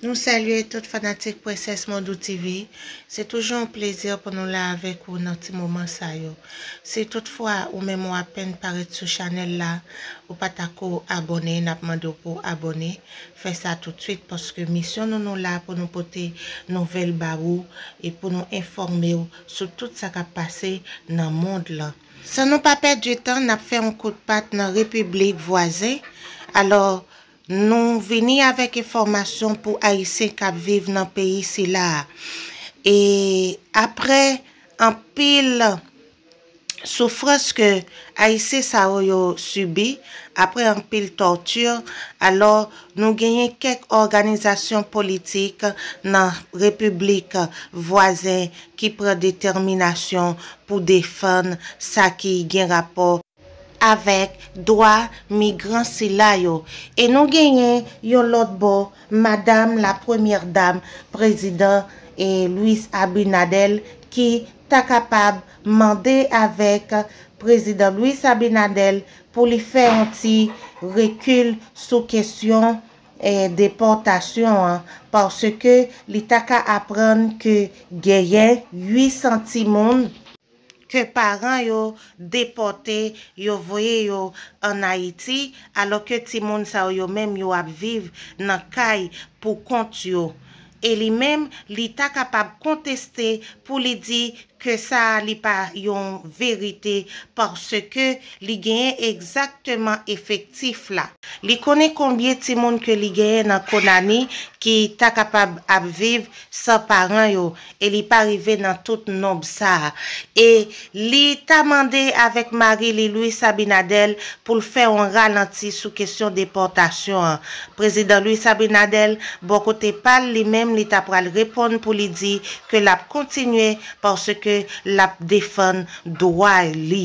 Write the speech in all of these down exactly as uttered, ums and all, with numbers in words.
Nou salye tout fanatik Prensès Mondou T V. Se toujou yon plezi pou nou la avèk ou nan ti moman sa yo. Si toutfwa ou menm ou apèn parèt sou chanèl la, ou pa ta ko abòne, n ap mande w pou w abòne. Fè sa toutswit paske misyon nou, nou la pou nou pote nouvèl ba ou e pou nou enfòme w sou tout sa k ap pase nan mond lan. San nou pa pèdi tan, n ap fè yon kout pat nan repiblik vwazen. Alò, nou vini avèk enfòmasyon pou Ayisyen k ap viv nan peyi sila a. E apre anpil soufrans ke Ayisyen sa yo, yo sibi, apre anpil tòti, alò, nou genyen kèk òganizasyon politik nan repiblik vwazen ki pran detèminasyon pou defann sa ki gen rapò avèk dwa migran sila yo. E nou genyen yon lòt bò, madanm la premyè dam prezidan e Luis Abinader ki ta kapab mande avèk prezidan Luis Abinader pou li fè yon ti rekil sou kesyon e depòtasyon an, paske li ta ka aprann ke genyen uit san timoun ke paran yo depòte, yo voye yo ann Ayiti, alòske timoun sa yo, yo menm yo ap viv nan kay pou kont yo. E li menm, li ta kapab konteste pou li di ke sa a li pa yon verite, paske li genyen egzakteman efektif la. Li konnen konbyen timoun ke li genyen nan Konani ki ta kapab ap viv san paran yo, e li pa rive nan tout nonb sa a. E li ta mande avèk mari li Luis Abinader pou l fè yon ralanti sou kesyon depòtasyon an. Prezidan Luis Abinader, bò kote pa l, li menm, li ta pral reponn pou li di ke l ap kontinye paske l ap defann dwa li.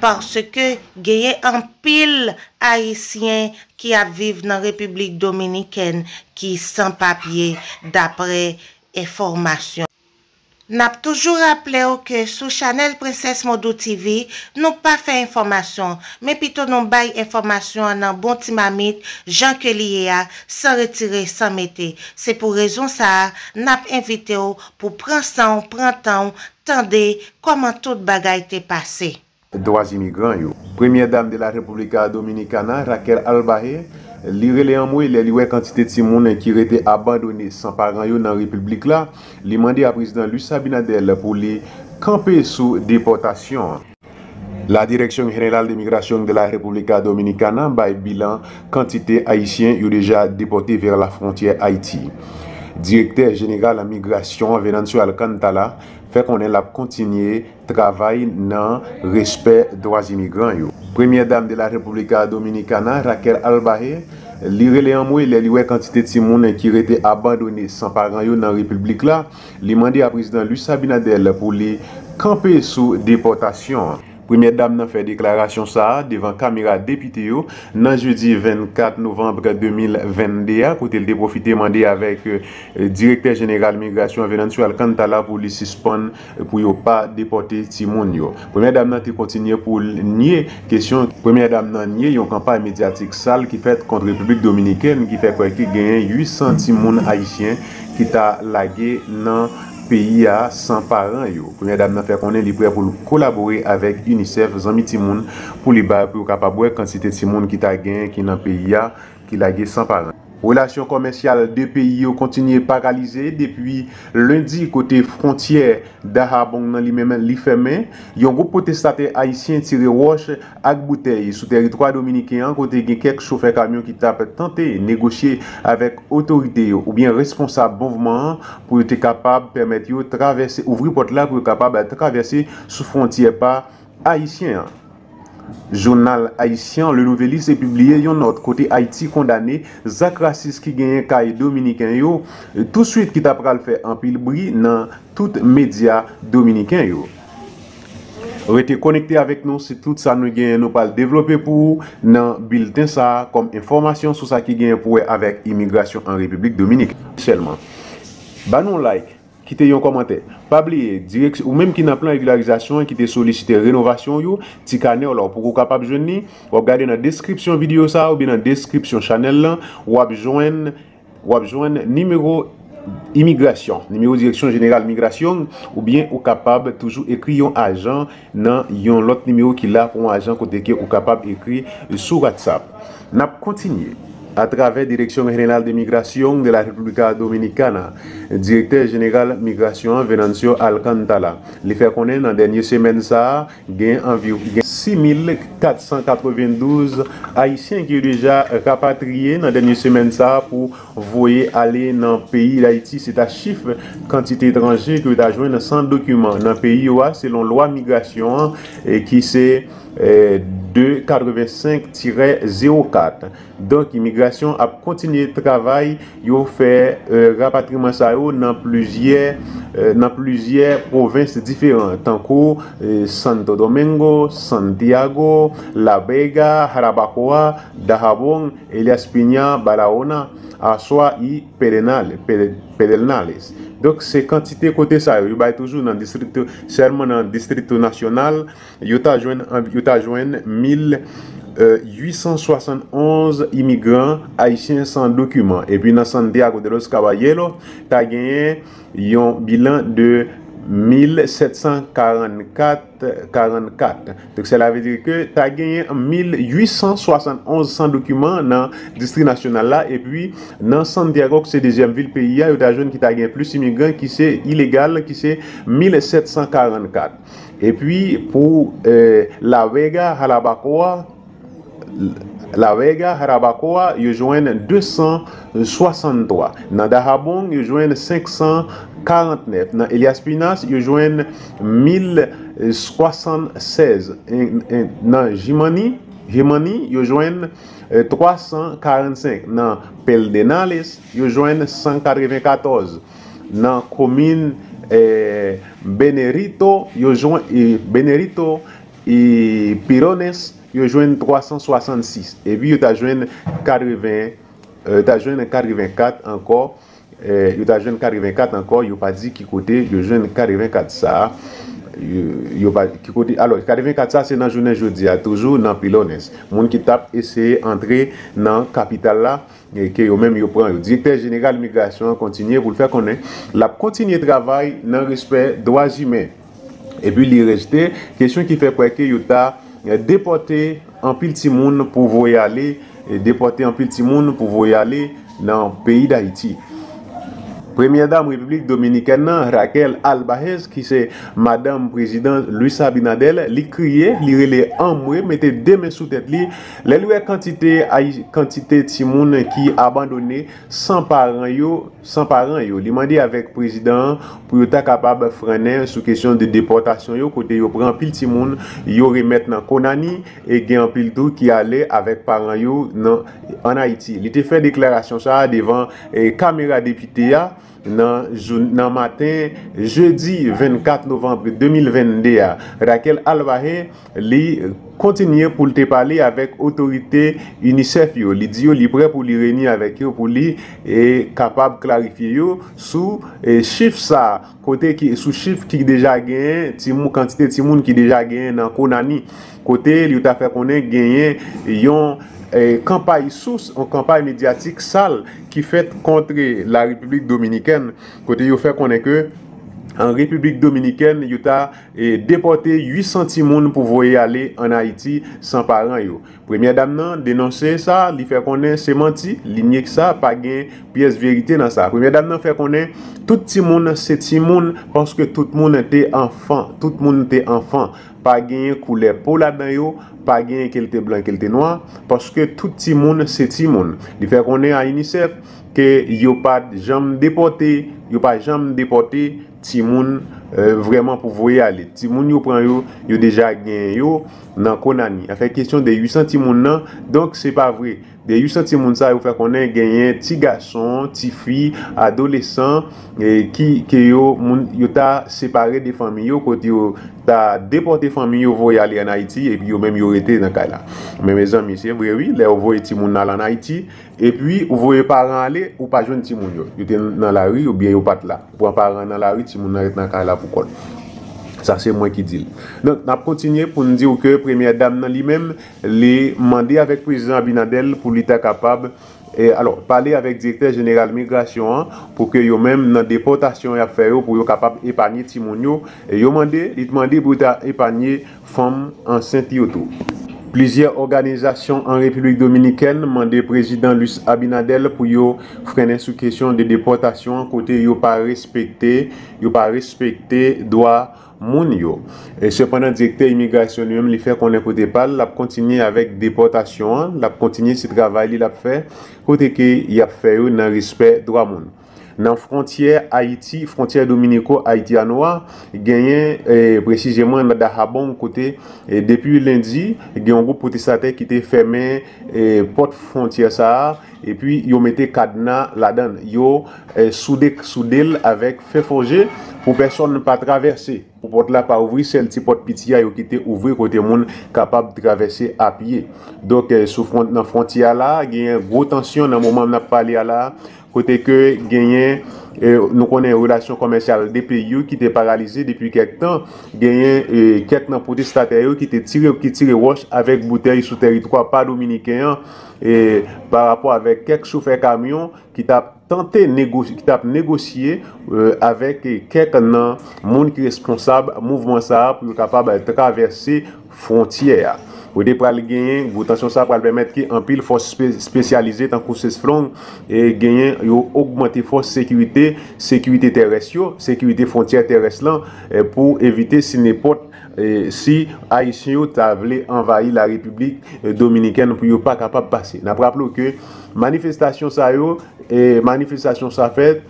Paske genyen anpil Ayisyen ki ap viv nan Repiblik Dominikèn ki san papye, dapre enfòmasyon. N ap toujou raple w ke sou chanèl Prensès Mondou T V, nou pa fè enfòmasyon, men pito nou bay enfòmasyon an nan bon ti mamit, jan ke li ye a, san retire, san mete. Se pou rezon sa a, n ap envite w pou pran san w, pran tan w, tande kòman tout bagay te pase. Dwa imigran yo. Premyè dam de la República Dominicana, Raquel Albaje, li rele anmwe lè li wè kantite timoun ki rete abandone san paran yo nan repiblik la. Li mande a prezidan Luis Abinader pou li kanpe sou depòtasyon an. La Dirección General de Migración de la República Dominicana bay bilan kantite Ayisyen yo deja depòte vè la fwontyè Ayiti. Direktè Jeneral Migrasyon Venancio Alcántara fè konnen l ap kontinye travay nan respè dwa imigran yo. Premyè dam de la República Dominicana, Raquel Albaje, li rele anmwe lè li wè kantite timoun ki rete abandone san paran yo nan repiblik la. Li mande a prezidan Luis Abinader pou li kanpe sou depòtasyon an. Premyè dam nan fè deklarasyon sa a devan kamera depite yo nan jedi vennkat novanm de mil vennde a, kote l te pwofite mande avèk, eh, direktè jeneral migrasyon Venancio Alcántara pou li sispann, eh, pou yo pa depòte timoun yo. Premyè dam nan te kontinye pou l nye kesyon. Premyè dam nan nye yon kanpay medyatik sal ki fèt kont Repiblik Dominikèn ki fè kwè ke genyen uit san timoun ayisyen ki ta lage nan peyi a san paran yo. Premyè dam nan fè konnen li prè pou l kolabore avèk UNICEF, Zanmi Timoun, pou li bay, pou yo kapab wè kantite timoun ki ta genyen ki nan peyi a, ki lage san paran. Relasyon kòmèsyal de peyi yo kontinye paralize depi lendi, kote fwontyè Dajabón nan li menm li fèmen. Yon gwoup pwotestatè ayisyen tire wòch ak boutèy sou tèritwa dominiken an, kote gen kèk chofè kamyon ki t ap tante negosye avèk otorite yo oubyen responsab mouvman an pou yo te kapab pèmèt yo travèse, ouvri pòt la pou yo kapab travèse sou fwontyè pa ayisyen an. Jounal ayisyen Le Nouvelliste pibliye yon nòt kote Ayiti kondane zak rasis ki genyen kay dominiken yo, touswit ki ta pral fè anpil bri nan tout medya dominiken yo. Rete konekte avèk nou, se tout sa nou genyen, nou pral devlope pou ou nan bilten sa a kòm enfòmasyon sou sa ki genyen pou wè avèk imigrasyon an Repiblik Dominikèn. Sèlman, ba nou like, kite yon kòmantè. Pa bliye, dirèk, ou menm ki nan plan regilarizasyon an, ki te solisite renovasyon yo, ti kanè w la, ou poko kapab jwenn li, w ap gade nan deskripsyon videyo sa a oubyen nan deskripsyon chanèl lan, w ap jwenn W ap jwenn nimewo imigrasyon, nimewo Direksyon Jeneral Migrasyon, oubyen ou kapab toujou ekri yon ajan nan yon lòt nimewo ki la pou yon ajan kote ke ou kapab ekri sou WhatsApp. N ap kontinye atravè Dirección General de Migración de la República Dominicana, Direktè Jeneral Migrasyon an, Venancio Alcántara, li fè konnen nan dènye semèn sa a, gen anviwon, gen sis mil kat san katrevendouz Ayisyen ki yo deja rapatriye nan dènye semèn sa a pou voye ale nan peyi Dayiti. Se ta chif kantite etranje ke yo ta jwenn san dokiman nan peyi yo a, selon lwa migrasyon an, e ki se, e, de katrevensenk tirè zewo kat. Donk, imigrasyon ap kontinye travay, yo fè, e, rapatriman sa yo nan plizyè, e, nan plizyè pwovens diferan, tankou, e, Santo Domingo, Santiago, La Vega, Jarabacoa, Dajabón, Elías Piña, Barahona, Azuay, Pedernales, Pede-, Pedernales. Donk, se kantite kote sa yo, yo bay toujou nan distrikto, sèlman nan Distrito Nacional, yo ta jwenn, yo ta jwenn mil uit san swasannonz imigran ayisyen san dokiman. Epi nan Santiago de los Caballeros, ta genyen yon bilan de mil sèt san karannkat, karannkat. Donk, sela vle di ke ta genyen mil uit san swasannonz san dokiman nan distri nasyonal la, epi nan Santiago, ki se dezyèm vil peyi a, yo ta jwenn ki ta gen plis imigran ki se ilegal, ki se mil sèt san karannkat. Epi pou, e, La Vega, Jarabacoa, La Vega, Jarabacoa, yo jwenn de san swasanntwa. Nan Dajabón, yo jwenn senk san karantnèf. Nan Elías Piñas, yo jwenn mil swasannsèz. E, e, nan Jimani, Jimani, yo jwenn, e, twa san karannsenk. Nan Pedernales, yo jwenn san katrevenkatòz. Nan komin, e, Benedito, yo jwenn, e, Benedito, e, Pilones, yo jwenn twa san swasannsis. Epi yo ta jwenn katreven, e, ta jwenn katrevenkat ankò. E, yo ta jwenn katrevenkat ankò, yo pa di ki kote yo jwenn katrevenkat sa a. Yo, yo pa, ki kote, alò, katrevenkat sa a, se nan jounen jodi a, toujou nan Pilones. Moun ki t ap eseye antre nan kapital la, e ke yo menm yo pran yo. Direktè Jeneral Migrasyon an kontinye pou l fè konnen l ap kontinye travay nan respè dwa imen. Epi li rejte kesyon ki fè kwè ke yo ta depòte anpil timoun pou voye ale, e depòte anpil timoun pou voye ale nan peyi Dayiti. Premyè Dam Repiblik Dominikèn nan, Raquel Albahez, ki se madanm prezidan Luis Abinader, li kriye, li rele anmwe, mete de men sou tèt li, lè li wè kantite ayi-, kantite timoun ki abandone san paran yo, san paran yo. Li mande avèk prezidan an pou yo ta kapab frennen sou kesyon de depòtasyon yo, kote yo pran anpil timoun, yo remèt nan Konani, e gen anpil tou ki ale avèk paran yo nan, ann Ayiti. Li te fè deklarasyon sa a devan, e, kamera depite a nan jou, nan maten jedi vennkat novanm de mil vennde a. Raquel Albahez, li kontinye pou l te pale avèk otorite UNICEF yo. Li di yo li prè pou li reyini avèk yo pou li, e, kapab klarifye yo sou, e, chif sa a, kote ki, sou chif ki deja genyen, timoun, kantite timoun ki deja genyen nan Konani, kote li ta fè konnen genyen yon, e, kanpay sous, yon kanpay medyatik sal ki fèt kont la Repiblik Dominikèn, kote yo fè konnen ke an Repiblik Dominikèn, yo ta, e, depòte uit san timoun pou voye ale ann Ayiti san paran yo. Premyè Dam nan denonse sa, li fè konnen se manti, li nye sa, pa gen pyès verite nan sa. Premyè Dam nan fè konnen tout timoun se timoun paske tout moun te anfan, tout moun te anfan. Pa genyen koulè po ladan yo, pa genyen ke l te blan, ke l te nwa, paske tout timoun se timoun. Li fè konnen a UNICEF ke yo pa t janm depòte, yo pa janm depòte timoun, e, vrèman pou voye ale. Timoun yo pran yo, yo deja genyen yo nan Konani. Afè kesyon de uit san timoun nan, donk se pa vre. De uit san timoun sa yo fè konnen genyen ti gason, ti fi, adolesan, e, ki, ke yo, moun, yo ta separe de fanmi yo, kote yo ta depòte fanmi yo, voye ale ann Ayiti, epi yo menm yo rete nan kay la. Men mezanmi, se vre wi, lè yo voye timoun al ann Ayiti, epi ou voye paran ale, ou pa jwenn timoun yo. Yo te nan lari oubyen yo pa t la. Ou pran paran nan lari, timoun nan ret nan kay la pou kò l. Sa se mwen ki di l. Donk, n ap kontinye pou n di w ke Premyè Dam nan li menm, li mande avèk Prezidan Abinader pou li ta kapab, E, alò, pale avèk direktè jeneral migrasyon an pou ke yo menm nan depòtasyon y ap fè yo, pou yo kapab epanye timoun yo. E yo mande, li te mande pou yo ta epanye fanm ansent yo tou. Plizyè òganizasyon an Repiblik Dominikèn mande prezidan Luis Abinader pou yo frennen sou kesyon de depòtasyon an, kote yo pa respekte, yo pa respekte dwa moun yo. E sepandan, direktè imigrasyon li menm, li fè konnen kote pa l, l ap kontinye avèk depòtasyon an, l ap kontinye, se travay li l ap fè, kote ke y ap fè yo nan respè dwa moun. Nan fwontyè Ayiti, fwontyè Dominico Haitiano a, genyen, e, presizeman nan Dajabón, kote, e, depi lendi, gen yon gwoup pwotestatè ki te fèmen, e, pòt fwontyè sa a, epi yo mete kadna ladan l. Yo, e, soude, soude l avèk fè fòje pou pèsonn pa travèse. Pou pòt la pa ouvri, sèl ti pòt piti a yo kite ouvri kote moun kapab travèse a pye. Donk, e, sou fwon-, nan fwontyè a la, genyen gwo tansyon nan moman n ap pale a la, kote ke genyen, e, nou konnen relasyon kòmèsyal de peyi yo ki te paralize depi kèk tan, genyen, e, kèk nan pwotestatè yo ki te tire, ki tire wòch avèk boutèy sou tèritwa pa dominiken an, e, pa rapò avèk kèk chofè kamyon ki t ap tante negosye, ki t ap negosye, e, avèk, e, kèk nan moun ki responsab mouvman sa a pou yo kapab travèse fwontyè a. Kote pral genyen, gwo tansyon sa a pral pèmèt ke anpil fòs spe-, espesyalize tankou sesflong, e, genyen, yo ogmante fòs sekirite, sekirite terès yo, sekirite fwontyè terès lan, e, pou evite si nenpòt, e, si Ayisyen yo ta vle anvayi la Repiblik, e, Dominikèn pou yo pa kapab pase. N ap raple w ke manifestasyon sa yo, e, manifestasyon sa fèt,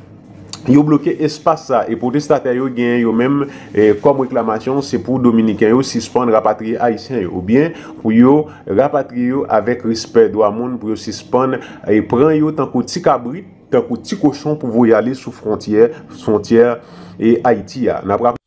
yo bloke espas sa, e pwotestatè yo genyen yo menm, e, kòm reklamasyon, se pou Dominiken yo sispann rapatriye Ayisyen yo, oubyen pou yo rapatriye yo avèk respè dwa moun, pou yo sispann, e, pran yo tankou ti kabrit, tankou ti kochon pou voye ale sou fwontyè, fwontyè, e, Ayiti a. N ap raple